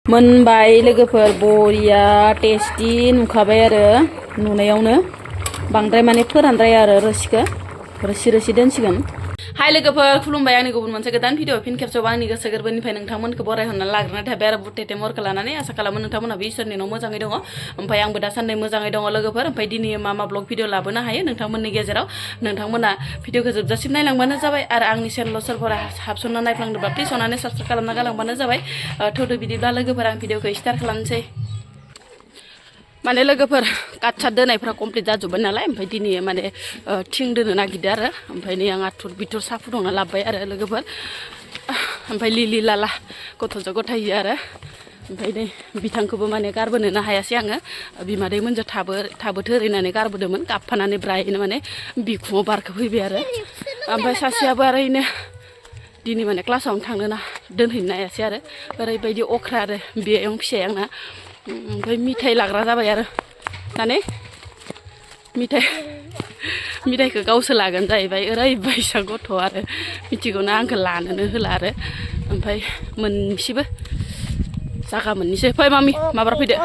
मोनबाय लोगोफोर बरिया टेस्टि नुखाबाय आरो नुनायावनो बांद्राय माने फोरानद्राय आरो रोसिखौ रोसि दोनसिगोन। हाय लोगोफोर खुलुमबाय आंनि गुबुन मोनसे गोदान भिडिअ फिन खेबसेयाव आंनि गोसो गोरबोनिफ्राय नोंथांमोनखौ बरायहरना लाग्रोनाय थाबाय आरो बुटेटे महरखौ लानानै आसा खालामो नोंथांमोनहाबो इसोरनि न'आव मोजाङै दङ। ओमफ्राय आंबो दासान्दि मोजाङै दङ लोगोफोर। ओमफ्राय दिनै मा ब्लग भिडिअ लाबोनो हायो नोंथांमोननि गेजेराव नोंथांमोना भिडिअखौ जोबजासिम नायलांबानो जाबाय आरो आंनि चेनेलाव सोरबाफोरा हाबसनना नायफ्लांदोंबा प्लिज अननानै साबस्क्राइब खालामना गालांबानो जाबाय। थौदो बिदिब्ला लोगोफोर आं भिडिअखौ स्टार्ट खालामनोसै। माने लोगोफोर काटसाट दोनायफ्रा कमप्लिट जाजोब्बाय नालाय ओमफ्राय दिनै माने थिं दोनो नागिरदों आरो ओमफ्राय नै आं आथुर बिथुर साहा फुदुंना लाबोबाय आरो लोगोफोर। ओमफ्राय लिलि लाला गथ'जों गथायो आरो ओमफ्राय नै बिथांखौबो माने गारबोनोनो हायासै आङो बिमादैमोनजों थाबोथो ओरैनानै गारबोदोंमोन गाबफानानै ब्रायनो माने बिखुङाव बारखो फैबाय आरो ओमफ्राय सासेयाबो ओरैनो दिनै माने क्लासावनो थांनो दोनहैनो हायासै आरो ओरैबायदि अख्रा आरो बेयाव फिसाया आंना। ओमफ्राय मिथाइ लाग्रा जाबाय आरो माने मिथाइखौ गावसो लागोन जाहैबाय ओरैबायसा गथ' आरो मिथिगौना आंखौ लानोनो होला आरो ओमफ्राय मोनसेबो जागा मोननैसै फै मामि माबार फैदो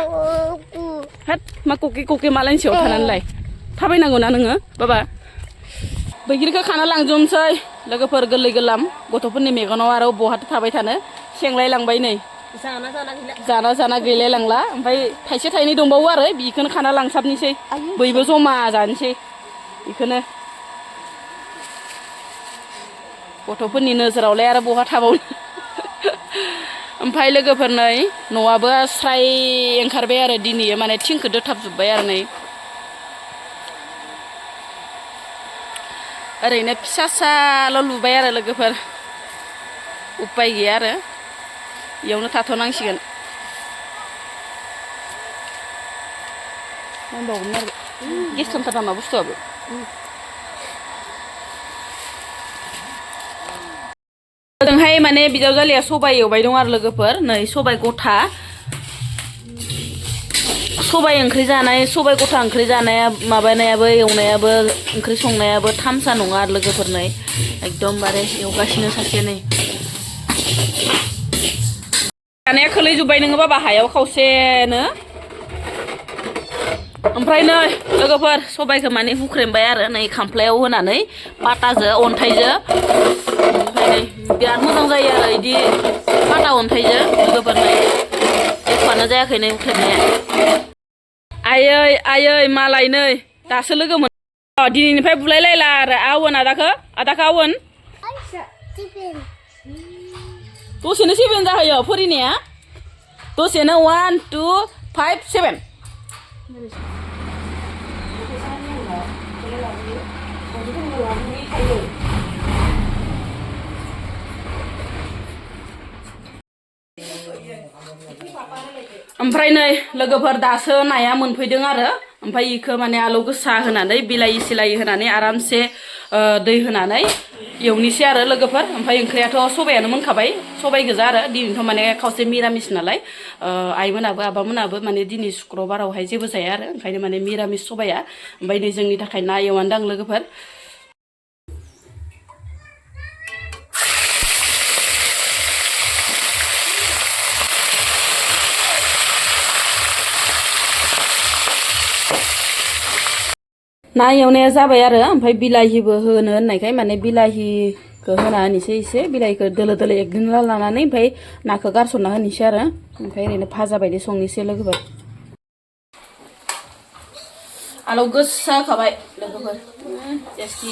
हाथ मा कके मालायनि सायाव थानानैलाय थाबायनांगौना नोङो बाबा बैग्रिखौ खाना लांजोबनोसै लोगोफोर गोरलै गोरलाम गथ'फोरनि मेगनाव आरो बहाथो थाबाय थानो सेंलाय लांबाय नै जाना गैलाय लांला ओमफ्राय थाइसे थाइनै दंबावो आरो बेखौनो खाना लांसाबनोसै बयबो जमा जानोसै बेखौनो गथ'फोरनि नोजोरावलाय आरो बहा थाबावनो। ओमफ्राय लोगोफोर नै न'आबो स्राय ओंखारबाय आरो दिनै माने थिंखौ दोथाबजोब्बाय आरो नै ओरैनो फिसासाल' लुबाय आरो लोगोफोर उपाय गैया आरो इयावनो थाथ'नांसिगोन। नांबावगोन आरो गेस खालामथार नामा बुस्थुआबो ओजोंहाय माने बिजावजालिया सबाइ एवबाय दं आरो लोगोफोर नै सबाइ गथा सबाइ गथा ओंख्रि जानाया माबानायाबो एवनायाबो ओंख्रि संनायाबो थामसा नङा आरो लोगोफोर नै एकदमबारे एवगासिनो सासे नै जानाया खोलैजोब्बाय नोङो बाबा हायाव खावसेनो। ओमफ्राय नै लोगोफोर सबाइखौ माने हुख्रेमबाय आरो नै खामफ्लायाव होनानै पाटाजों अन्थाइजों ओमफ्राय नै बिराद मोजां जायो आरो बिदि पाटा अन्थाइजों लोगोफोर नै एख'आनो जायाखै नै हुख्रेमनाया आयै मालाय नै दासो लोगो मोन दिनैनिफ्राय बुलायलायला आरो आवोन आदाखौ आवोन दसेनो 7 जाहैयो फरिनाया दसेनो 1 2 5 7 ओमफ्राय नै लोगोफोर दासो नाया मोनफैदों आरो ओमफ्राय इखौ माने आलौ गोसा होनानै बिलाइ सिलाइ होनानै आरामसे दै होनानै एवनोसै आरो लोगोफोर। ओमफ्राय ओंख्रियाथ' सबायानो मोनखाबाय सबाइ गोजा आरो दिनैथ' माने खावसे मिरामिस नालाय आइमोनाबो आबामोनाबो माने दिनै शुक्रबारावहाय जेबो जाया आरो ओंखायनो माने मिरामिस सबाया ओमफ्राय नै जोंनि थाखाय ना एवनानै दां लोगोफोर। ना एवनाया जाबाय आरो ओमफ्राय बिलाहिबो होनो होननायखाय माने बिलाहिखौ होना होनोसै एसे बिलाहिखौ दोलो एग्लिना लानानै ओमफ्राय नाखौ गारसनना होनोसै आरो ओमफ्राय ओरैनो भाजा बायदि संनोसै लोगोफोर। आलौ गोसा होखाबाय लोगोफोर टेस्टि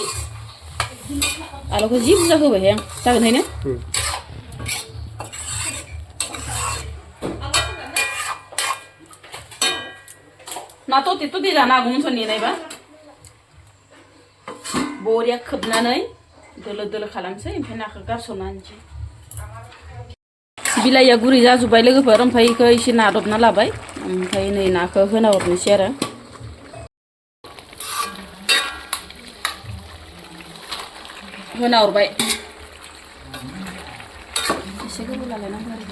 आलौखौ जि बुरजा होबाय आं जागोनहायनो ना तते जानो हागौमोन नेनायबा बरिया खोबनानै दोलो खालामसै ओमफ्राय नाखौ गारसनना होनोसै। बिलाइया गुरै जाजोब्बाय लोगोफोर ओमफ्राय बेखौ एसे नादबना लाबाय ओमफ्राय नै नाखौ होना हरनोसै आरो होना हरबाय एसे गोबाव लालायनांगौ आरो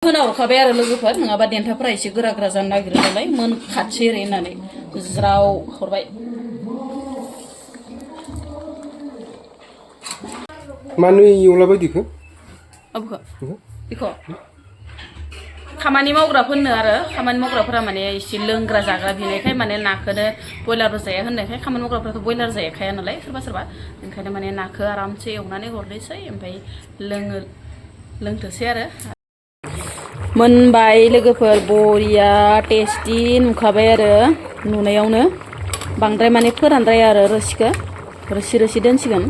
होना हरखाबाय आरो लोगोफोर नङाबा देन्थाफोरा एसे गोरा जानो नागिरो नालाय मोनखादसै ओरै होननानै ज्राव हरबाय मानो एवलाबाय दिखो बेखौ खामानि मावग्राफोरनो आरो खामानि मावग्राफोरा माने एसे लोंग्रा जाग्रा बिनायखाय माने नाखौनो बयलारबो जाया होननायखाय खामानि मावग्राफोराथ' बयलार जायाखाया नालाय सोरबा सोरबा ओंखायनो माने नाखौ आरामसे एवनानै हरनोसै ओमफ्राय लोंथोसै आरो मोनबाय लोगोफोर बरिया टेस्टि नुखाबाय आरो नुनायावनो बांद्राय माने फोरानद्राया आरो रोसि रोसि दोनसिगोन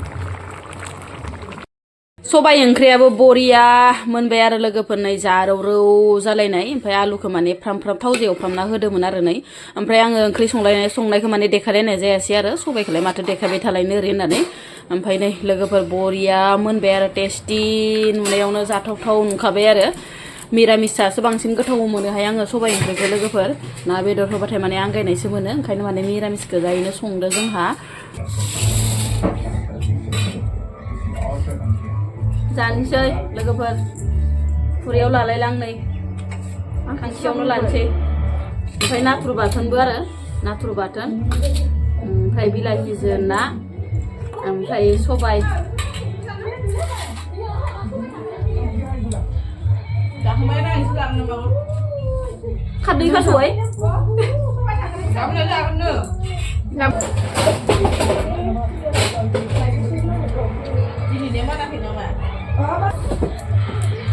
सबाइ ओंख्रियाबो बरिया मोनबाय आरो लोगोफोर नै जारौ रौ जालायनाय ओमफ्राय आलुखौ माने फ्राम थावजों एवफ्रामना होदोंमोन आरो नै ओमफ्राय आङो ओंख्रि संनायखौ माने देखायलायनाय जायासै आरो सबाइखौलाय माथो देखायबाय थालायनो ओरै होननानै ओमफ्राय नै लोगोफोर बरिया मोनबाय आरो टेस्टि नुनायावनो जाथावथाव नुखाबाय आरो मिरामिसासो बांसिन गोथाव मोनोहाय आङो सबाइ ओंख्रिखौ लोगोफोर ना बेदर होबाथाय माने आंगायनायसो मोनो ओंखायनो माने मिरामिसखौ जायैनो संदो जोंहा जानोसै लोगोफोर खुरैयाव लालायलांनै खांसेयावनो लानोसै ओमफ्राय नाथुर बाथोनबो आरो नाथुर बाथोन ओमफ्राय बिलाहिजों ना ओमफ्राय सबाइ खारदै खास'य